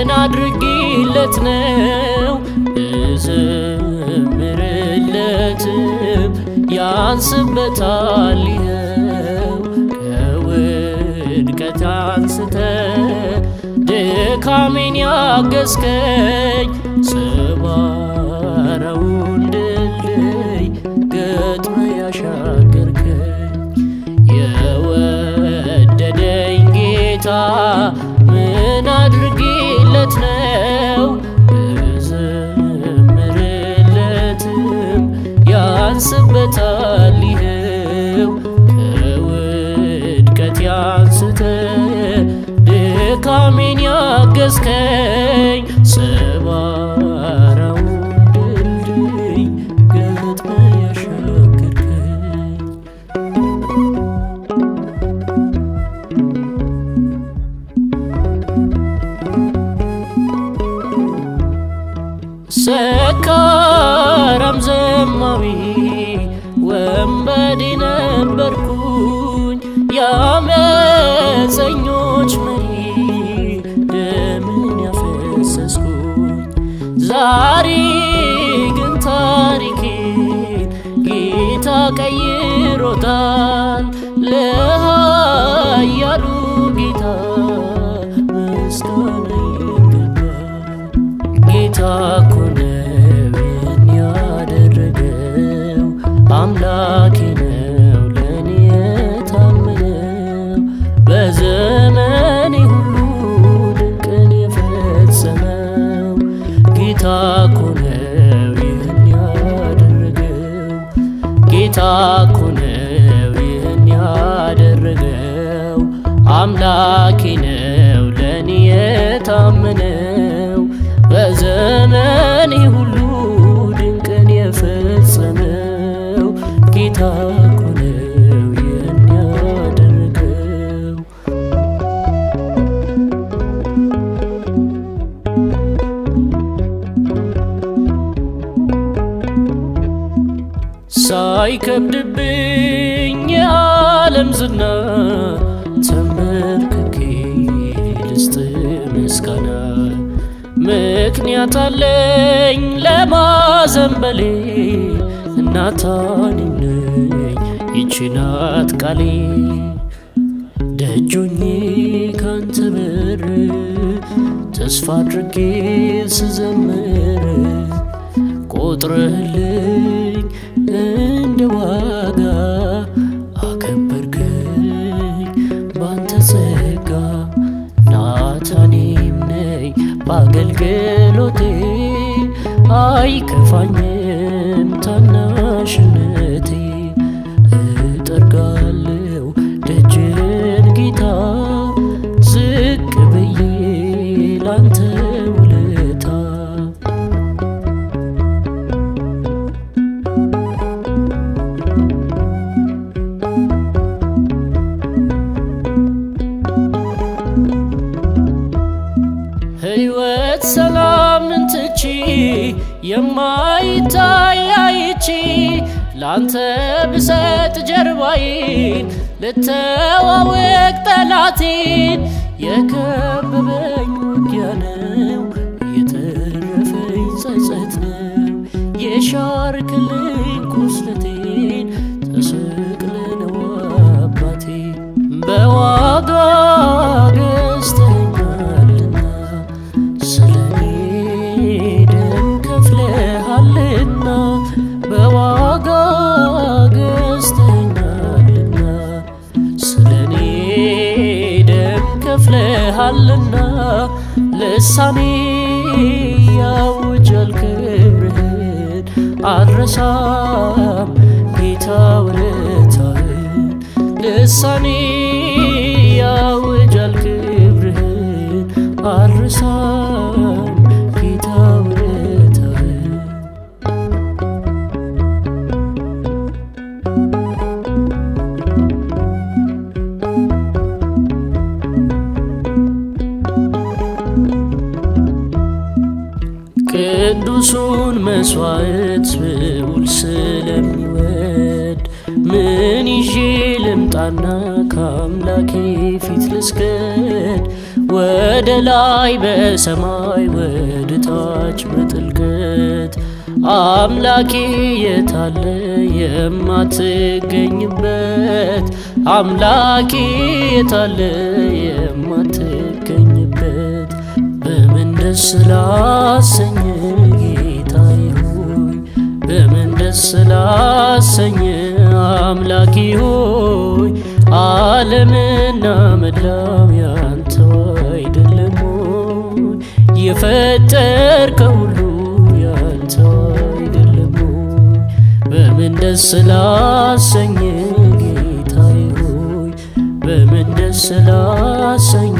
ምን አድርጌለት ነው ብዘምርለትም ያንስበታል ይኸው ከውድቀት አንስተ ድካሜን ያገዝከኝ ሰባራውን ድልድይ ገጥመ ያሻገርከኝ የወደደኝ ጌታ ምን አድርጌለት ነው ብዘምርለትም ያንስበታል ይኸው ከውድቀት ያንስተ ድካሜን ያገዝከኝ ሰባራውን ድልድይ ገጥመ ያሻገርከኝ። ሰካራም ዘማዊ ወንበዴ ነበርኩኝ የአመፀኞች መሪ ደምን ያፈሰስኩኝ። ዛሬ ግን ታሪኬን ጌታ ቀይሮታል። ለኃያሉ ጌታ ምስጋና ይገባል። ጌታ እኮ ነው ይህን ያደረገው፣ አምላኬ ነው ለኔ የታመነው፣ በዘመኔ ሁሉ ድንቅን የፈጸመው። ጌታ እኮ ነው ይህን ያደረገው፣ ጌታ እኮ ነው ይህን ያደረገው፣ አምላኬ ነው ለኔ የታመነው፣ በዘመኔ ሁሉ ድንቅን የፈጸመው። ጌታ እኮ ነው ይህን ያደረገው። ሳይከብድብኝ የዓለም ዝና ተንበርክኬ ልስጥ ምስጋና። ምክንያት አለኝ ለማዘንበሌ እናታኔም ነኝ ይቺ ናት ቃሌ። ደጆኜ ካንተ በር ተስፋ አድርጌ ስዘምር ቆጥረህልኝ እንደ ዋጋ አከበርከኝ ባንተ ጸጋ። ናታኔም ነኝ በአገልግሎቴ አይከፋኝም ታናሽነቴ። እጠርጋለሁ ደጅን ጌታ ዝቅ ብዬ ላንተ ውለታ። ሕይወት ሰላምን ትቼ የማይታይ አይቼ ላንተ ብሰጥ ጀርባዬን ልተዋወቅ ጠላቴን የከበበኝ ውጊያ ነው የተረፈኝ ጸጸት ነው የሻርክልኝ ቁስለቴን ተሰቅለ ነው አባቴ በዋጋ ገዝተኸኛልና ስለኔ ደም ከፍለሃልና በዋጋ ገዝተኸኛልና ስለኔ ደም ከፍለሃልና ልሳኔ ያውጃል ክብርህን አልረሳም ጌታ ውለታህን ልሳኔ ያውጃል ክብርህን አልረሳም ጌታ ውለታህን። ቅዱሱን መስዋዕት ብዑል ስለሚወድ ምን ይዤ ልምጣና ከአምላኬ ፊት ልስገድ? ወደ ላይ በሰማይ ወደ ታች በጥልቀት አምላኬ የታለ የማትገኝበት? አምላኬ የታለ የማትገኝበት? በምን ደስ ላሰኝ ጌታዬ ሆይ፣ በምን ደስ ላሰኝ አምላኬ ሆይ፣ ዓለምና መላው ያንተው አይደለም ወይ? የፈጠርከው ሁሉ ያንተው አይደለም ወይ? በምን ደስ ላሰኝ ጌታዬ ሆይ፣ በምን ደስ ላሰኝ።